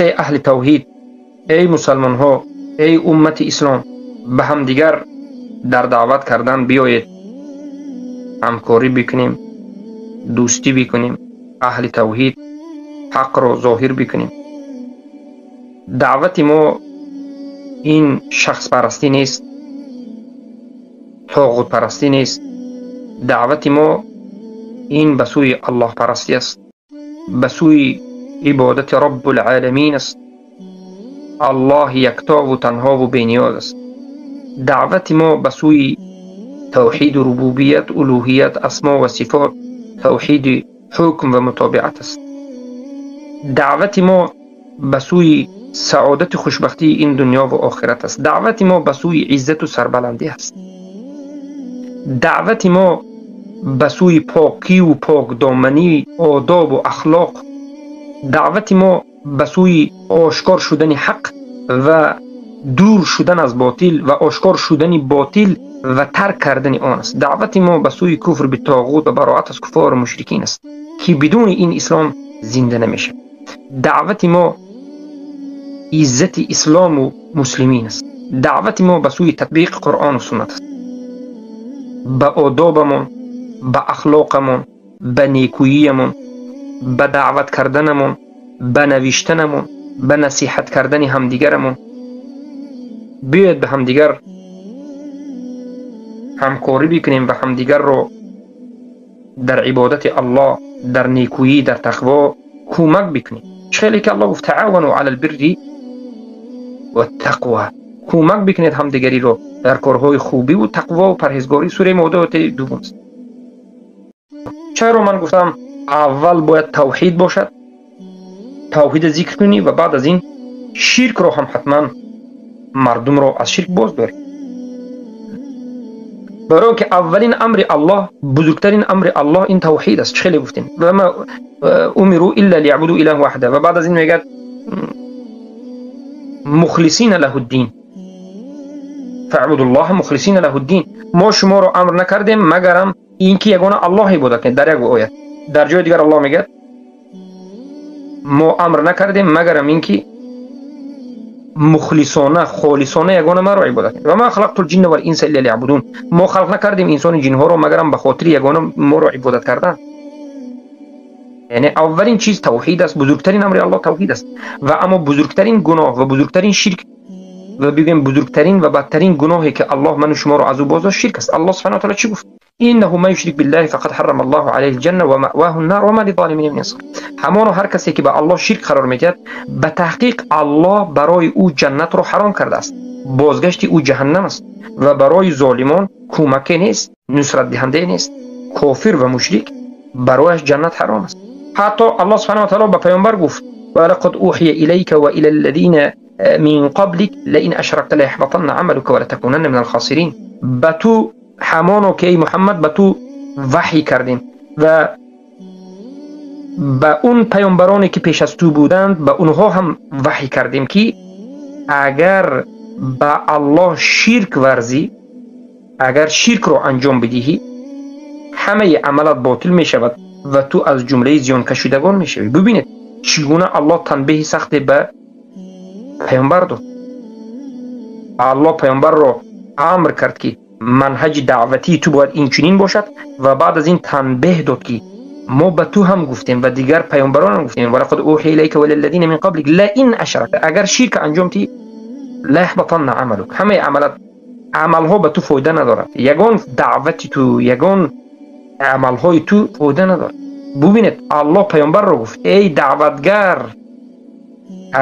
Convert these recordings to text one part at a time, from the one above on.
Аҳли тавҳид, эй мусалмонҳо, эй уммати ислом, ба ҳамдигар дар даъват кардан биёед, ҳамкорӣ бикунем, дӯстӣ бикунем, аҳли тавҳид ҳақро зоҳир бикунем. Даъвати мо ин шахспарастӣ нест, тоғутпарастӣ нест. Даъвати мо ин ба сӯи аллоҳпарастӣ аст, ба сӯи ибодати Роббулъоламин аст. Аллоҳ яктову танҳову бениёз аст. Даъвати мо ба сӯи тавҳиду рубубият, улӯҳият, асмо ва сифот, тавҳиди ҳукм ва мутобиат аст. Даъвати мо ба сӯи саодати хушбахтии ин дунё ва охират аст. Даъвати мо ба сӯи иззату сарбаландӣ аст. Даъвати мо ба сӯи покиву покдоманӣ, одобу ахлоқ. Даъвати мо ба сӯи ошкор шудани ҳақ ва дур шудан аз ботил ва ошкор шудани ботил ва тарк кардани он аст. Даъвати мо ба сӯи куфр битоғут ва бароат аз куфору мушрикин аст, ки бидуни ин ислом зинда намешавад. Даъвати мо иззати ислому муслимин аст. Даъвати мо ба сӯи татбиқи Қуръону суннат аст. Ба одобамон, ба ахлоқамон, ба некӯиямон, ба даъват карданамон, ба навиштанамон, ба насиҳат кардани ҳамдигарамон биёед ба ҳамдигар ҳамкорӣ бикунем ва ҳамдигарро дар ибодати Аллоҳ, дар некӯӣ, дар тақво кӯмак бикунем. Чӣ хеле ки Аллоҳ гуфт: таавану ала лбирри ваттақва. Кӯмак бикунед ҳамдигариро дар корҳои хубиву тақвову парҳезгорӣ. Сураи Моида, ояти дуввум аст. Чаро ман гуфтам аввал бояд тавҳид бошад, тавҳида зикр кунӣ ва баъд аз ин ширкро ҳам ҳатман мардумро аз ширк боз дорӣ? Барои он ки аввалин амри Аллоҳ, бузургтарин амри Аллоҳ ин тавҳид аст. Чӣ хеле гуфтем: ва ма умиру илла лиябуду илаҳан ваҳида. Ва баъд аз ин мегӯяд: мухлисина лаҳу ддин, фаъбудуллоҳа мухлисина лаҳу ддин. Мо шуморо амр накардем, магарам ин ки ягона Аллоҳ ибодат кунед. Дар як оят, дар ҷои дигар Аллоҳ мегӯяд: мо амр накардем, магарам ин ки мухлисона, холисона ягона маро ибодат кунед. Ва ма халақтул ҷинна вал инса илла лиябудун. Мо халқ накардем инсону ҷинҳоро, магарам ба хотири ягона моро ибодат кардан. Яъне аввалин чиз тавҳид аст, бузургтарин амри Аллоҳ тавҳид аст. Ва аммо бузургтарин гуноҳ ва бузургтарин ширк ва бигӯем бузургтарин ва бадтарин гуноҳе ки Аллоҳ ману шуморо аз ӯ боздошт, ширк аст. Аллоҳ субҳанаҳу ва таъоло чӣ гуфт? Иннаҳу ман юшрик биллаҳи фақад ҳаррама Аллоҳу алайҳи лҷанна ва маъваҳу ннар ва ма лиззолимина мин ансор. Ҳамоно ҳар касе ки ба Аллоҳ ширк қарор медиҳад, ба таҳқиқ Аллоҳ барои ӯ ҷаннатро ҳаром кардааст, бозгашти ӯ ҷаҳаннам аст ва барои золимон кӯмаке нест, нусратдиҳандае нест. Кофир ва мушрик барояш ҷаннат ҳаром аст. Ҳатто Аллоҳ субҳанаҳу ва таъоло ба паёмбар гуфт: ва лақад ӯҳия илайка ва ила аллазина мин қаблик лаин ашракта лаяҳбатанна амалука ва латакунанна минал хосирин. Ба ту ҳамоно ки эй Муҳаммад ба ту ваҳй кардем ва ба он паёмбароне ки пеш аз ту буданд, ба онҳо ҳам ваҳй кардем, ки агар ба Аллоҳ ширк варзӣ, агар ширкро анҷом бидиҳӣ, ҳамаи амалат ботил мешавад ва ту аз ҷумлаи зиёнкашидагон мешавӣ. Бубинед, чӣ гуна Аллоҳ танбеҳи сахте ба паёмбар дод. Аллоҳ паёмбарро амр кард, ки манҳаҷи даъватии ту бояд инчунин бошад, ва баъд аз ин танбеҳ дод, ки мо ба ту ҳам гуфтем ва дигар паёмбарон ҳам гуфтем: ва лақад ӯҳия илайка ва илаллазина мин қаблик лаин ашракта, агар ширк анҷом диҳӣ, лаяҳбатанна амалук, ҳамаи амалат, амалҳо ба ту фоида надорад, ягон даъвати ту, ягон амалҳои ту фоида надорад. Бубинед, Аллоҳ паёмбарро гуфт: эй даъватгар,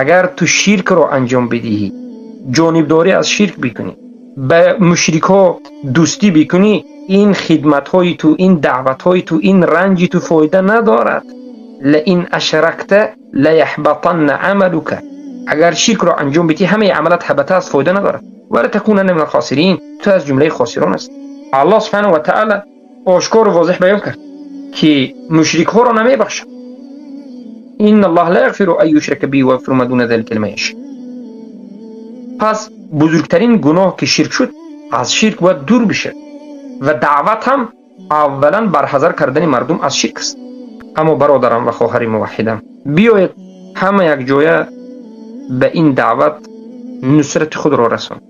агар ту ширкро анҷом бидиҳӣ, ҷонибдорӣ аз ширк бикунӣ, ба мушрикҳо дӯстӣ бикунӣ, ин хидматҳои ту, ин даъватҳои ту, ин ранҷи ту фоида надорад. Лаин ашракта лаяҳбатанна амалука, агар ширкро анҷом бидиҳӣ, ҳамаи амалат ҳабата аст, фоида надорад. Ва латакунанна минал хосирин, ту аз ҷумлаи хосирон аст. Аллоҳ субҳанаҳу ва таъола ошкору возеҳ баён кард, ки мушрикҳоро намебахшад. Инна Аллоҳ ла яғфиру ан юшрака биҳи ва яғфиру ма дуна залика лиман яша. Пас бузургтарин гуноҳ ки ширк шуд, аз ширк бояд дур бишад ва даъват ҳам аввалан барҳазар кардани мардум аз ширк аст. Аммо бародарам ва хоҳари муваҳҳидам, биёед ҳама якҷоя ба ин даъват нусрати худро расонд.